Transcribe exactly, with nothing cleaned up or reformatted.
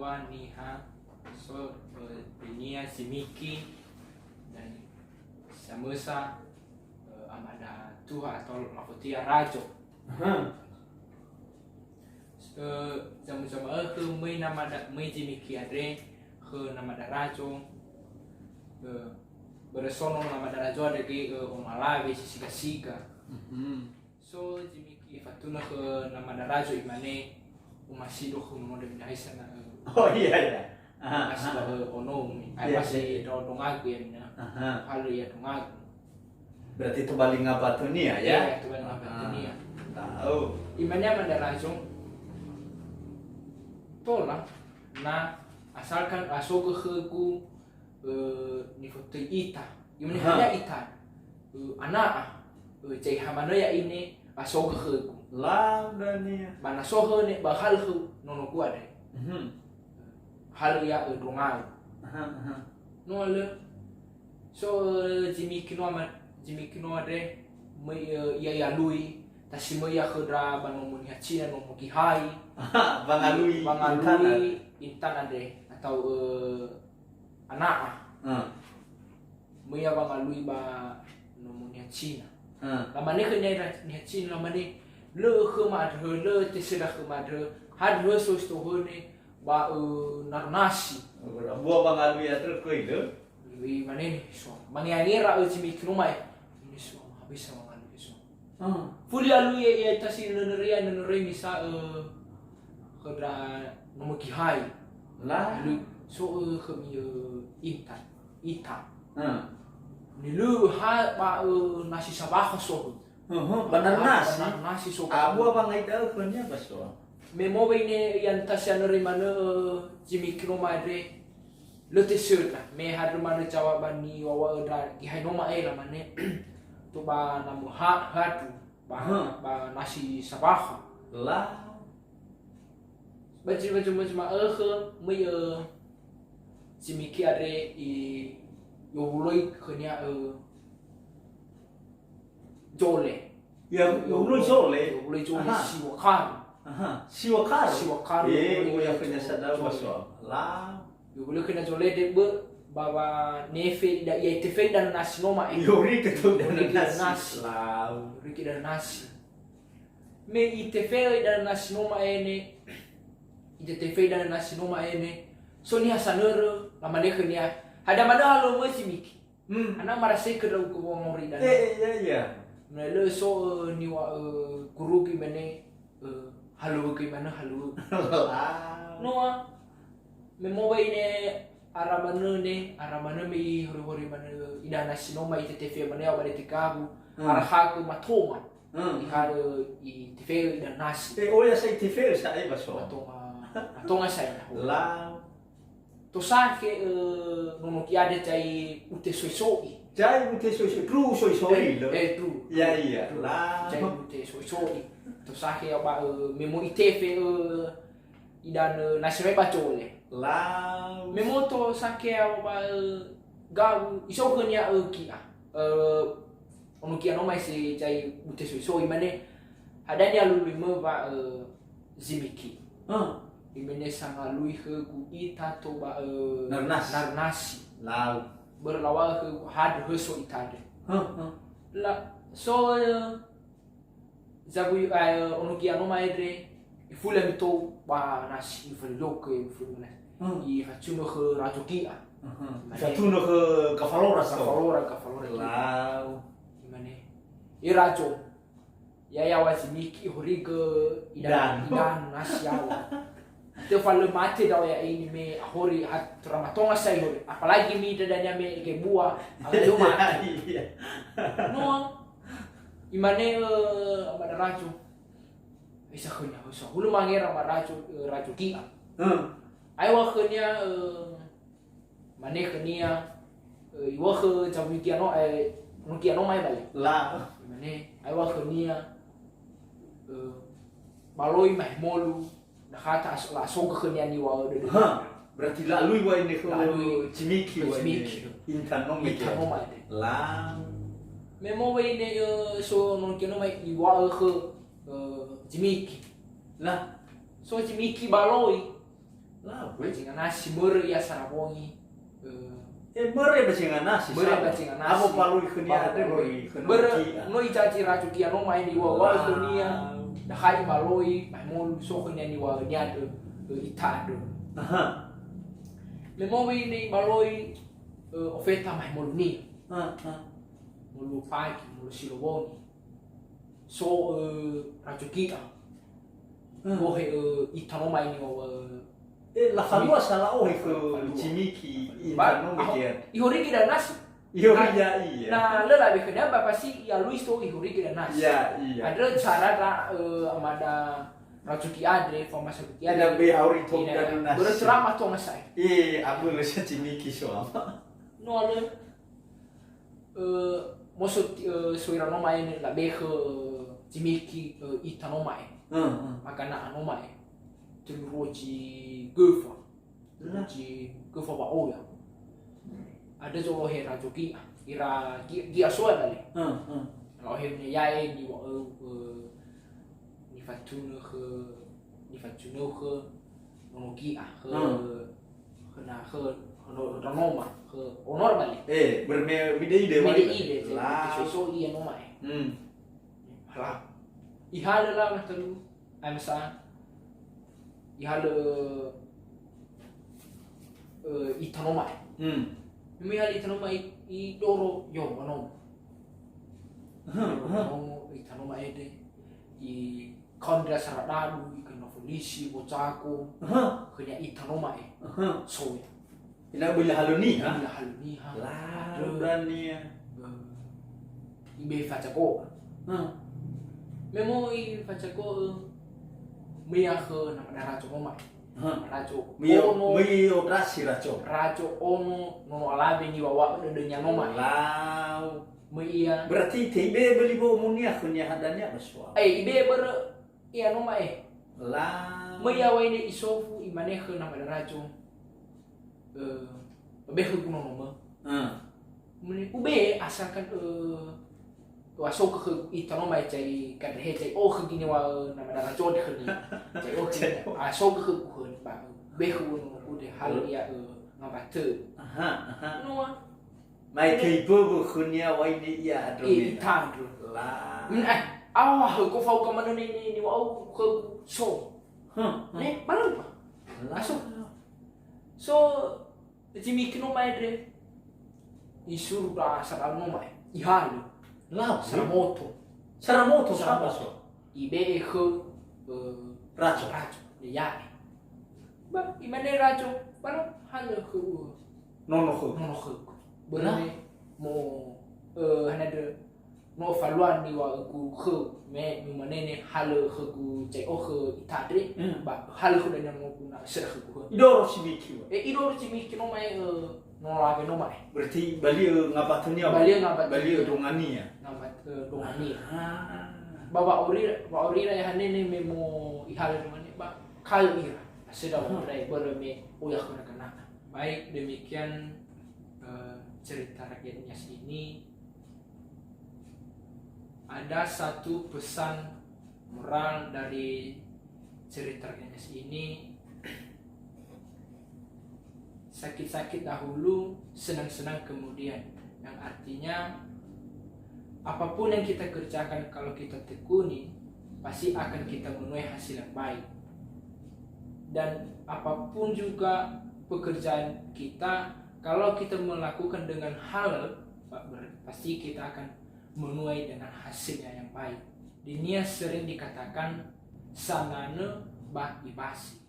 Dua niha, so, eh, dania Zimiki dan samösa, eh, amada tuha atau lafotia Rajo. Aha. Eh, zama-, zama'ökhö möi namada, möi Zimiki andre khö namada Rajo. Eh, börö so no namada Rajo andre göi, eh, omalawe si siga-siga. Mhm. So Zimiki ifatunö khö namada Rajo, imane, "Omasido khö nono demi nahisa na, eh, Oh, iya, iya. Aha, omasido, aha. Eh, onomu, Iya, masi iya. do-, dongagu ya mina." Aha. Halö ya dongagu. Berarti tobali ngabatonia, ya? Iya, tobali ngabatonia. Ah, tahu. Imane amada Rajo, "Tola, na asalkan asogö khögu, eh, nifotöi ita." Imane, Aha. "Hana ita?" "Eh, ana'a, eh, zai ha manö ya'ine asogö khögu." Lau dania. Ba na so hö ne ba halö khö nonogu andre. Mhm. Halö ya, eh, dongagu. Aha, aha. No alö. So, eh, Zimiki no ama-, Zimiki no andre, möi, eh, ia ialui, tasi möi ia khö ndra ba nomo niha Cina, nomo Kihai. Aha, wangalui Wangalui intan. Intan andre, atau, eh, ana'a. Ah. Möi ia wangalui ba nomo niha Cina. Ah. Lamane khö niha, niha Cina, lamane, "Lö khöma andrö, lö tesöda khöma andrö, hadia so si tohöne ba, eh, Narnasi." Bua wangalui andrö göi, lö? Imane ni so, mangeangera, eh, Zimiki no ma'e. Ini so, habis sama wangalui so. Ah. Fuli alui ya, ya tasi nönöria, nönöri misa, eh, khö ndra nomo Kihai. La. Alui, so, eh, khömi, eh, intan, ita. Ah. Nilö ha ba, eh, nasi sabakha so. Hehe, ba Narnasi. Ba Narnasi so. Abua wangai da'ö khönia ba so. Me mowe ine ya tasi anöri manö, eh, Zimiki no ma'e andre. Lö tesöda, me hadia manö jawab ba niŵa'ö ndra Kihai no ma'e, lamane, "Toba na möha-, hadu, ba, Aha. ba nasi sabakha." La. Ba zi-, ba zuma-, zuma'ökhö, möi, eh, Zimiki andre i-, i'owuloi khönia, eh, zole. Ya, i'owuloi zole? I'owuloi zole Aha. siŵa karu. Aha, siŵa karu? Siŵa karu, Eh, oh, ya, khönia sadau zole. Ba so. La. I'owuloi khönia zole debö, ba, ba nefe ida, ya itefe ida Narnasi no ma'e. I'orikö to ida I'orikö ida Narnasi. Narnasi. Lau. I'orikö ida Narnasi. Me itefe ida Narnasi no ma'e ne, itefe ida Narnasi no ma'e ne, so niha sanörö, lamane khönia, "Hadia manö halöŵö Zimiki?" Hmm. Ana marasaikö ndra'ugö wangori dania. Eh, eh, iya, iya. Na lö so, eh, niŵa'ö gurugu imane, eh, "Halöŵögö manö, halöŵögö." Lah. Noa, me mowe ine ara manö ne, ara manö me ihori-hori manö ida Narnasi no ma'e, itetefe manö ya'o ba dete gawu, Hmm. arakhagö matonga. Hmm. Ihalö itefe ida Narnasi. Eh, oh ya, sa itefe sa, eh, ba so. Matonga, matonga sa ina. Lah. Tosakhe, eh, nono Ki'ade zai utesoiso'i. Zai utesoiso'i, ndru soiso'i, Eh, lö? eh, ndru. Ya, ya. Ndru. Lah. Zai utesoiso'i. Tosakhe ya ba, eh, me möi itefe, eh, idanö Narnasi mai ba zole. Lah. Me möi tosakhe ya ba, eh, gawu, isou khönia, eh, Ki'a. Eh, ono Ki'a no ma'e si zai utesoiso'i, mane, "Hadia ni'alului mö wa, eh, Zimiki?" Ah. Imane, "Sangalui khögu ita to ba, eh, Narnasi. Narnasi. Lau. Börö lawa'ö khögu hadia hö so ita andre." Hah, hah. La, so, eh, zawuyu, eh, ono Ki'a no ma'e andre, ifuli ami tou ba Narnasi, ifuli lokö, ifuli Narnasi. Hmm. Ifatunö khö Rajo Ki'a. Aha. Imane, Ifatunö khö Gafalora, so? Gafalora, Gafalora Ki'a. Lau. Imane, "E Rajo, ya yaŵa Zimiki ihorigö idanö, Dan. idanö Narnasi yaŵa. Te fa lö mate ndra'o ya'e ini me ahori ha-, tora matonga sa ihori. Apalagi mi dania me gebua, alö mate." Iya. Noa, imane, eh, amada Rajo, "Isa khönia, isa hulö mangera ma Rajo, eh, Rajo Ki'a." Hmm. Aeŵa khönia, eh, Mane khönia, eh, iŵa'ö zawuyu Ki'a no, eh, ono Ki'a no ma'e bale. La. Mane, aeŵa khönia, eh, baloi mahemolu, dakhata as-, la'asogö khönia niŵa'ö dödö. Ha, berarti la'alui wa'e ne khö La'alui Zimiki wa'e ne. Zimiki. Intan no Intan no ma'e. La. Me möi wa'e ne, eh, so ono Ki'a no ma'e iŵa'ö khö, eh, Zimiki. La. So Zimiki baloi. Lau, eh. Bajenga nasi, mörö ia sara bongi. Eh, eh, mörö bajenga nasi, mörö sama. Bajenga nasi. Abo palui khönia. Ba andre palui. Loi khönia. Börö Gi'a. No ijaji Rajo Gi'a no ma'e niŵa'ö khönia. Lau. Dahai maloi, ma'e molu so khönia niŵa'ö niadö, eh, ita andrö. Aha. Me molu ne ibaloi, eh, ofeta ma'e molu nia. Ah, ah. Molu pagi, molu silowoni. So, eh, Rajo Gi'a. Hmm. Gohe, eh, ita no ma'e niŵa'ö, eh, eh, lafalua sa la'ohe khö Zimiki, ita no ma'e. Ba, ihorigi dania nasi. Ihorigi, na, iya, iya. Na lö labe khönia, ba pasti i'alui so ihorigi dania nasi. Iya, iya. Andrö cara ndra, eh, amada Rajo Gi'a andre, famasa Rajo Gi'a andre. Ina be hauri tok dania nasi. Börö cerama tonga sa'ae. Eh, abölö sa Zimiki so ama. No alö. Eh, moso, eh, soira no ma'e ne labe khö Zimiki, eh, ita no ma'e. Hmm, hmm. Magana'a no ma'e. Tölu rozi göfa. Lah. Rozi göfa wa'oya. Andrö zolohe Rajo Gi'a. Ira Gi-, Gi'a soa dale. Hmm, hmm. La'ohe ne ya'e niŵa'ö, eh, nifatunö khö, nifatunö khö Nono Gi'a, khö, hmm, khö na, khö, khö no-, Nonoma, khö Onor bali. Eh, börö me mide'ide. Mide'ide, lau. Soso ia no ma'e. Hmm. Hala. Ihalö lau na tölu, ae masa. Ihalö, eh, ita no ma'e. Hmm. Me ihalö ita no ma'e, i-, idoro yo, Nonoma. Aha, aha. Nonoma, ita no ma'e de. I Kau ndra saradalu, ikena folisi, bocago, aha, khönia ita no ma'e. Aha. Soya. Ina böi lahalö niha? Böi lahalö niha. Lau, andrö dania. Eh, ibe facago. Ha. Me möi facago, eh, möi khö namada Rajo no ma'e. Ha. Rajo. Möi, ono. Möi odrasi Rajo. Rajo ono, nono alawe niŵa'ö dödönia no ma'e. Lau. Möi ia. Berarti te ibe böli wo'omonia khönia hadania ba soal. Eh, ibe börö ia no ma'e. La. Möi ia wai ne isofu, imane khö namada Rajo, eh, "Be khögu nonomö." Ah. Mane, "Ube, asalkan, eh, wa so khö ita no ma'e cai kadrehe cai o khö gini wa, eh, namada Rajo de khönia. Cai o khö gini. A so khö khönia ba, eh, be khögu nonomö de halö ia, eh, ngabatö." Aha, aha. Noa. Ma'e, eh, kei böwö khönia wai ne ia andrö. Eh, mena. Ita andrö. La. Mm, eh, awa khögu fao ka manö ne, ne, ne wa'au khögu so. Hmm, hmm. Ne, balö ba. La. Aso. So, Zimiki no ma'e andre. Isuru ndra saradalu no ma'e. Ihalö. Lau. Sara moto. Sara moto, sara moto. Saba so. Ibe'e khö, eh, Rajo. Rajo. Ya'e. Ba, imane Rajo, "Ba no halö khöu." Nono khögu. Nono khögu. Börö, nah, me mo, eh, hana dö, no falua niŵa'ögu khöu, me numane ne halö khögu cai o khö ita andre, hmm, ba halö khö dania nonogu na söra khögu hö. Idoro Zimiki wa. Eh, idoro Zimiki no ma'e, eh, no lawe no ma'e. Berarti bali'ö ngabatania wa? Bali'ö ngabatania. Bali'ö dongania. Ngabat-, eh, dongania. Ah. Ba wa'auri-, wa'aurira ya hanene me mo ihalö numane ba kaö ira. Aseda, hmm, wa'auri börö me oya khö na kenaka. Baik, demikian, eh, cerita rakyat Nias ini. Ada satu pesan moral dari cerita rakyat Nias ini, sakit-sakit dahulu, senang-senang kemudian. Yang artinya, apapun yang kita kerjakan, kalau kita tekuni, pasti akan kita menuai hasil yang baik. Dan apapun juga pekerjaan kita, kalau kita melakukan dengan halal, pa-, ber-, pasti kita akan menuai dengan hasilnya yang baik. Di Nias sering dikatakan, "Sananö ba ibasi."